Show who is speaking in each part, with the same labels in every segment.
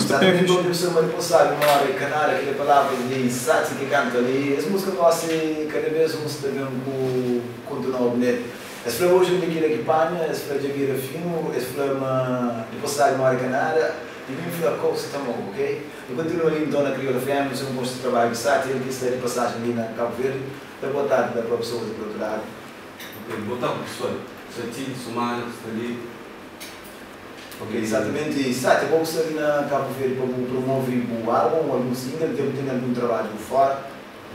Speaker 1: Sta bem
Speaker 2: Exatamente
Speaker 1: fixe.
Speaker 2: Onde você mas sabe uma hora canara, aquela palavras de Sati que canta ali. As músicas gosto cada vez um se deve um conto novo nele. Esse foi hoje onde aquilo que panha, esse foi de vira fino, esse foi uma depois sai uma hora canara e vim falar com você também, ok? Eu continuo ali então na Crioula FM, você não gosta de trabalho de Sati, ele que está de passagem ali na Cabo Verde. Da boa tarde da própria pessoa do outro lado.
Speaker 3: Ok, boa tarde, pessoal. Sati, Somália, está ali.
Speaker 2: Ok, exatamente. Sati, bom que ali na Cabo Verde para promover o álbum, algum single, tem tem algum trabalho fora.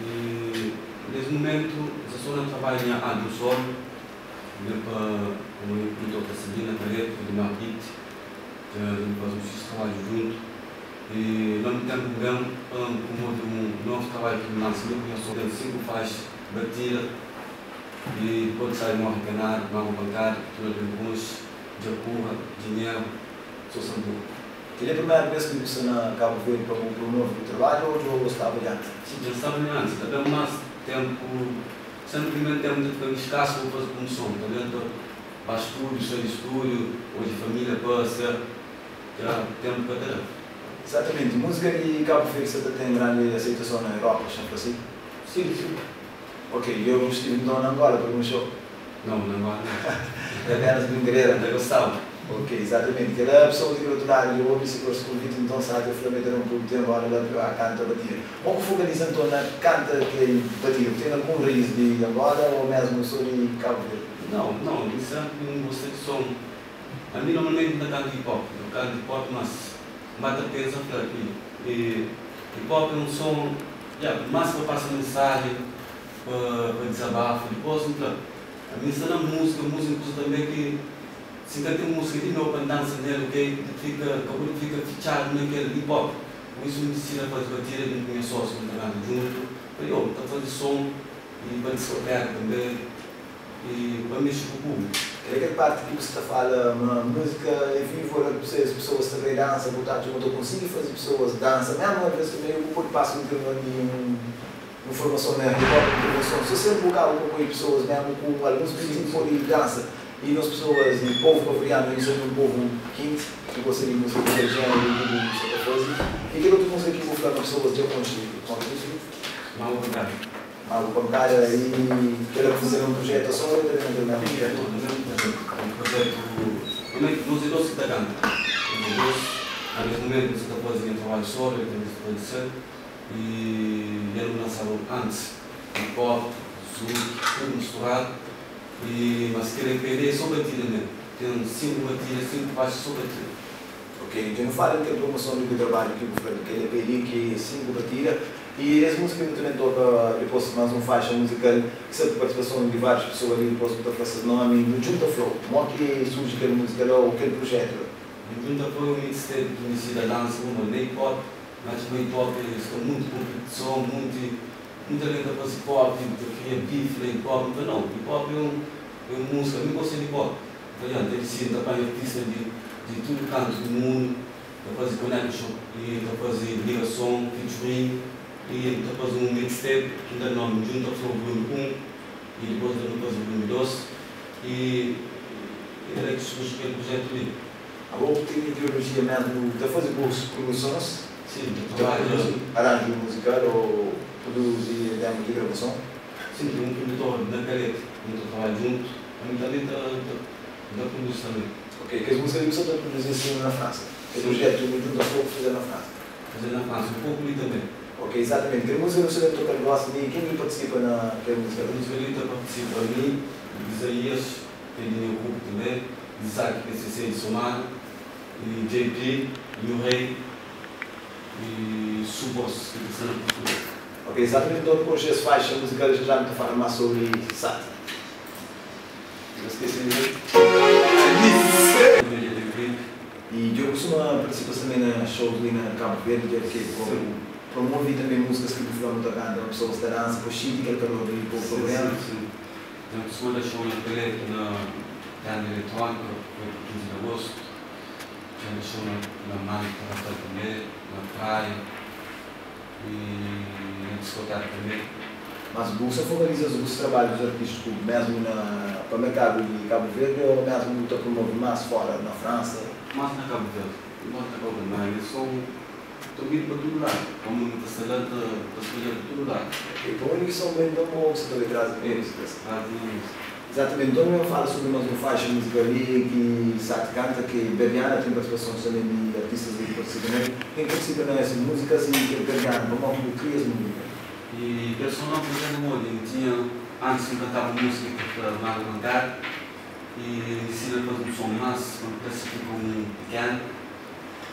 Speaker 3: E nesse momento, já sou na trabalho em álbum solo, para como eu estou para seguir na carreira, para meu beat, já faz um trabalho junto. E não tempo bem, promover um novo trabalho que lançamento, eu sou de 5 faixas, batida, e depois sai morre canar, mago bancário, tudo de bons, jacurra, dinheiro, sou santo.
Speaker 2: Ele é a primeira vez que você na Cabo Verde para promover o trabalho ou já gostava de antes?
Speaker 3: Sim, já estava antes, também mais tempo, sempre primeiro tempo de ficar escasso vou fazer promoção, também estou para estúdio, sair de estúdio, ou de família para ser, já tempo para ter.
Speaker 2: Exatamente, música de Cabo Verde você tem grande aceitação na Europa, sempre assim?
Speaker 3: Sim, sim.
Speaker 2: Ok, eu estive então na Angola para um show.
Speaker 3: Não, na Angola não.
Speaker 2: É apenas brincadeira.
Speaker 3: Até gostava.
Speaker 2: Ok, exatamente. Aquela pessoa de outro lado, eu ouvi esse convite, então sabe, eu falei, um pouco de tempo, agora lá a canta batida. Ou que focaliza então na canta que batida? Tem algum raiz de Angola ou mesmo só de Cabo Verde?
Speaker 3: Não, não, isso é um gosto de som. A mim normalmente não canto hip hop, eu canto hip hop, mas mata pensa aqui. E hip hop é um som, yeah, mais para passar mensagem, para desabafo, depois então, a mim está na música, música também que se tem música de novo para dança nele, ok? Fica, acabou de fica fechado naquele hip hop. Por isso me ensina a fazer batida, não conheço sócio, não tá junto. Falei, oh, tá fazendo som e para discoteca também e para mexer com o público.
Speaker 2: É aquela parte que você fala, uma música é viva, as pessoas também dançam, botar junto, eu consigo fazer pessoas dançam, mesmo às vezes também eu pode passar um tempo de uma formação na hip hop, intervenção. Se você um bocado com pessoas mesmo com alguns tipos de dança, e nós pessoas, e povo cabo-verdiano, isso é um povo quente, que gosta de música de gênero, de música fazer. E que outra música que eu vou falar com pessoas de alguns
Speaker 3: Mago Bancário.
Speaker 2: Mago Bancário, e quero fazer um projeto só, eu também não tenho
Speaker 3: um projeto, também nós dois que está cantando. Nós, nesse momento, você está fazendo um trabalho solo, eu também estou fazendo, e ele lançava antes, hip hop, zouk, tudo misturado. E, mas querem perder só batida mesmo. Tem 5 batidas, 5 faixas só batida.
Speaker 2: Ok, eu não falo que a promoção do trabalho que eu falei, que ele é que 5 batidas. E essa música eu também toca depois mais uma faixa musical, que sempre participação de várias pessoas ali, depois botar fazer nome, no Junta Flow. Como é que surge aquela música lá, ou aquele projeto?
Speaker 3: No Junta Flow é um mixtape que inicia da dança, uma hip hop, mas no hip hop estou muito competição, muita gente faz hip hop, cria beef na hip hop, então não, hip hop é uma música, eu não gosto de hip hop. Então, ele se entra artista de todo canto do mundo, para fazer connection, e para fazer ligação, featuring, e para fazer um mixtape, que dá nome Junta Flow Volume 1, e depois também fazer o volume 2, e era que surge aquele projeto ali.
Speaker 2: Agora tem ideologia mesmo de fazer boas produções?
Speaker 3: Sim, de trabalho.
Speaker 2: Arranjo musical ou produzir demo de gravação?
Speaker 3: Sim, tem um produtor na Calete, muito trabalho junto, a mim também está produz também.
Speaker 2: Ok, que as músicas que você está produzindo assim na França? O projeto do Junta Flow fazer na França?
Speaker 3: Fazer na França, um pouco ali também.
Speaker 2: Ok, exatamente. Que música você toca gosta de quem participa naquela música?
Speaker 3: A música ali participa a mim, Isaías, que é de meu grupo também, Isaac PCC de Somar, e JP, e o Rei, e Subos, que está na Portugal.
Speaker 2: Ok, exatamente. Então, depois as faixas musicais já me falam mais sobre Sati. Não esqueci de dizer. E eu costumo participar também na shows ali na Cabo Verde, que promovi também músicas que eu fui tocando, pessoas da dança, por Chico, aquele calor de povo coreano.
Speaker 3: Sim, sim. Tem pessoa da show na Calete, na Tenda Eletrônica, foi 15 de agosto. Tem show na Manta também, na praia e na discoteca também.
Speaker 2: Mas você focaliza os trabalhos artísticos mesmo para o mercado de Cabo Verde ou mesmo para promover mais fora, na França?
Speaker 3: Mais na Cabo Verde. Nota Cabo Verde, mas é som ta obidu pa tudu ladu, como nu ta sta la, ta spadja pa tudu ladu.
Speaker 2: Ok, pa undi ki som ben então bo sa ta bai tras di músicas?
Speaker 3: Tras di música.
Speaker 2: Exatamente, então nu ben fala sobre mas un faixa musical li ki Sati canta, ki é Berdiana, tem participações também di artistas li ki participa nel. Ken ki participa na es músicas e kel Berdiana, pamodi ki bu kria es música?
Speaker 3: E kel som la N faze pamodi N tinha, antis N cantaba un música ki ta fla Maga Mancada e N disidi na faze un som mas pa N classifica un pequeno.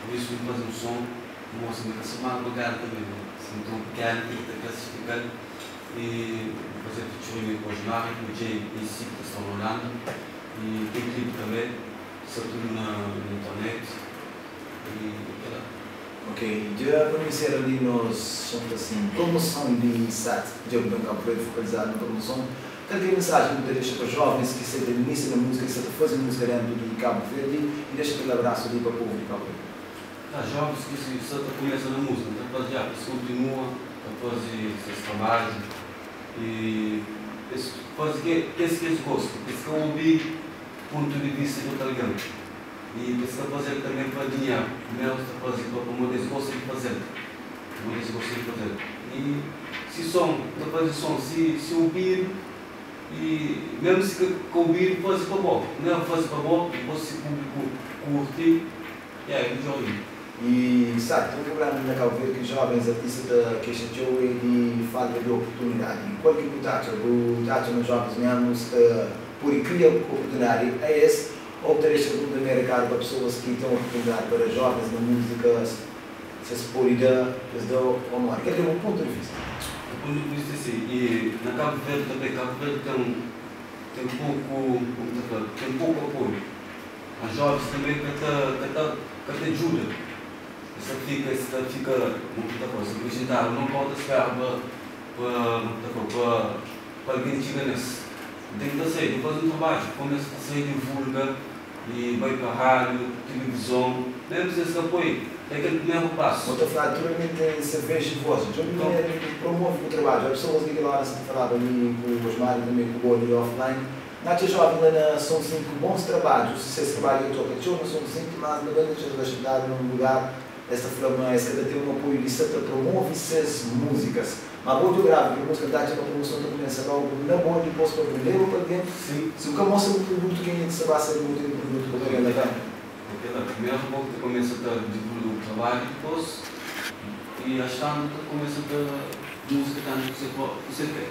Speaker 3: Pur isu N faze un som N mostra ma ka so maga mancada tanbe, ma si N ten un pequeno kel ki ta classifica-l. E N faze featuring ku Osmar e ku Jay AC ki ta sta na Holanda e ten clipe tanbe sta tudu na internet e kela.
Speaker 2: Ok, dja pa nu insera li nos xamta asin promoson di sat dja bu ben Cabo Verde focalizadu na promoson, kal ki é mensajen ki bu ta dexa pa jovens ki sa ta inisia na musika ki sa ta fazi musika dentu di Cabo Verde i dexa kel abrasu li pa povu di Cabo Verde?
Speaker 3: Tá, jovens ki sa ta kumesa na musika, N ta fla dja pa es kontinua ta fazi ses trabadju i es fazi kes ki es gosta, pa es ka obi pontu di vista di otu algen. I es ta faze-l tanbê pa dinheru. Primeru es ta faze pa pamodi es gosta di faze-l. Pamodi es gosta di faze-l. I si son, ta faze son si si obidu i mésmu si ka ka obidu, faze pa bo. Primeru faze pa bo, dipôs si públiku kurti, ya, é midjór inda.
Speaker 2: I sabe, ten un prubléma li na Kabu Verdi ki jóvens artista ta kexa txeu é di falta di oportunidadi. I kual ki bu ta atxa? Bu ta atxa ma jóvens mésmu sta pode kria oportunidadi a es Ou ta dexa algun tanbe rekadu pa pesoas ki ten oportunidadi pa da jovens na múzika si es pode da, pa es da ô modi? Kel ki é bu pontu di vista?
Speaker 3: Bu pontu di vista é si, e na Kabu Verdi tanbe, Kabu Verdi ten ten poku, komu ta fla, ten poku apoiu, ma jovens tanbe ka ta ka ta ka ta djuda, es ta fika es ta fika, komu ta fla, es ta fika xintadu na un kau ta spera pa pa komu ta fla pa pa algen txiga nes. N ten ki ta sai, nu faze un trabadju, kumesa ta sai divulga i bai pa rádiu, tilivizon, mésmu si es ka poi, é kel primeru pasu.
Speaker 2: Bo ta fla, Naturalmenti cerveja i voz. Djobe manera di bu promove bu trabadju. Há pesoas li kel ora sa ta falaba mi ku Osmar i tanbe ku bo li offline. N atxa jovens la na Son Vicente ku bons trabadjus. Ses trabadju ta toka txeu na Son Vicente, mas na bai na txeu ta xintadu na un lugar es ta fla ma es ka ta ten un apoiu di sa ta promove ses múzikas. Ma bo djo grava kel múzika, N ta atxa ma promoson ta kumesa logu na bo, dipôs pa bu leba pa algen.
Speaker 3: Sim.
Speaker 2: Si bu ka mostra bu produtu, kenha ki sta ba sabe ma bu ten produtu pa
Speaker 3: bale la pena? É kel-la, primeru bo ki ta kumesa ta divulga bu trabadju, dipôs i axandu ta kumesa ta múzika tantu ku se ku se pé.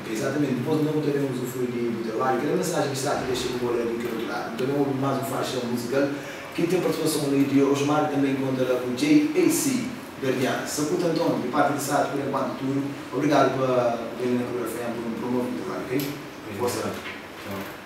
Speaker 2: Ok, exatamenti. Dipôs nton bu ta ben usufrui di bu trabadju. Kel-la mensajen ki sta ta dexa ku bo la di kel otu ladu. Nu ta ben obi más un faixa muzikal ki ten partisipason li di Osmar i tanben konta la ku JAC. Berdiana. Sakuta nton, di parti di Sati por enkuantu tudu. Obrigadu pa bu ben li na Kalor FM pa bu promove bu trabadju, ok? Forsa la.
Speaker 3: Txau.